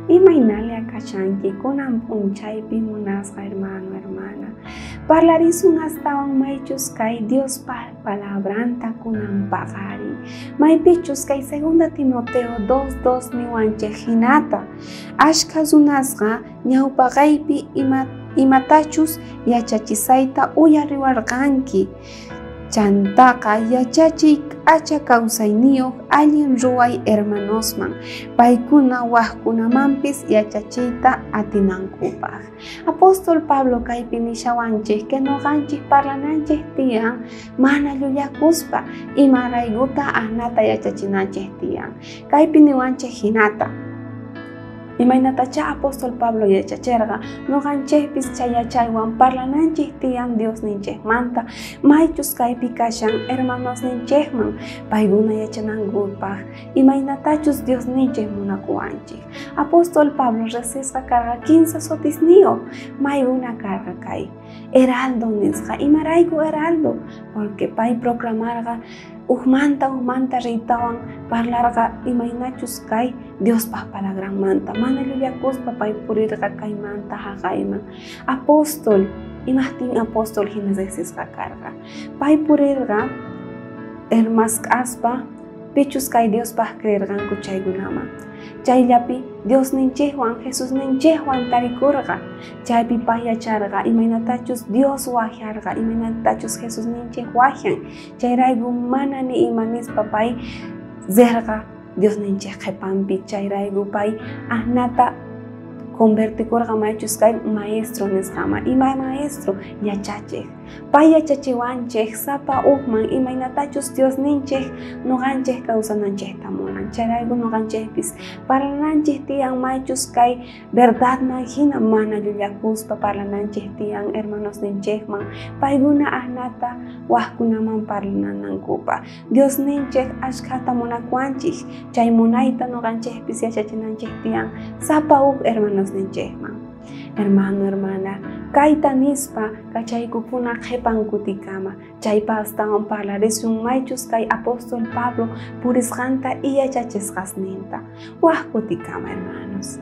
Imaynalla kashanki kunan p'unchaypi munasqa hermano, hermana. Parlarisun astawan maychus kay Diospa palabranta kunan paqarin. Maypichus kay 2 Timoteo 2:2 niwanchej hinata. Ashkha runasqa ñawpaqaypi imatachus yachachisayta uyariwarqanki. Chantaqa yachachiy k'acha kawsayniyuq allin ruway hermanosman, paykuna wajkunamanpis yachachiyta atinankupaq. Apóstol Pablo kaypi nishawanchej que noqanchej parlananchej tiyan mana llullakuspa imaraykuta asnata yachachinanchej tiyan. Kaypi niwanchej hinata. Imaynatacha apóstol Pablo yachacherqa noqanchejpis chay yachaywan parlananchej tiyan Diosninchejmanta maychus kaypi kashan hermanosninchejman paykuna yachanankupaq imaynatachus Diosninchej munakuwanchej. Apóstol Pablo riqsisqa karqa 15 sutisniyuq maykuna karqa kay Heraldo nisqa. Imarayku Heraldo? Porque pay proclamarqa ujmanta riytawan parlarqa imaynachus kay Diospaj palabranmanta mana llullakuspa pay purirqa kaymanta haqayman. Apóstol, imajtin apóstol hina riqsisqa karqa. Pay purirqa hermask'aspa pichus kay Diospaj creerqanku chaykunaman. Chayllapi Diosninchejwan Jesusninchejwan tarikurqa. Chaypi pay yacharqa imaynatachus Dios wajyarqa, imaynatachus Jesusninchej wajyan. Chayrayku mana ni ima nispa pay rirqa Diosninchej qhipanpi. Chayrayku pay asnata convertikurqa maychus kay maestro nisqaman. Ima maestro? Yachachej. Pay yachachiwanchej sapa ujman imaynatachus Diosninchej noqanchej kawsananchejta munan. Chayrayku noqanchejpis parlananchej tiyan maychus kay verdadman hina mana llullakuspa parlananchej tiyan hermanosninchejman paykuna asnata wajkunaman parlanankupaq. Diosninchej ashkhata munakuwanchej chay munayta noqanchejpis yachachinanchej tiyan sapa uj hermanosninchejman. Hermano, hermana, kayta nispa kachaykukuna qhipan kutikama. Chaypa astawan parlarisun maychus kay apóstol Pablo purisqanta y yachachisqasninta. Waj kutikama, hermanos.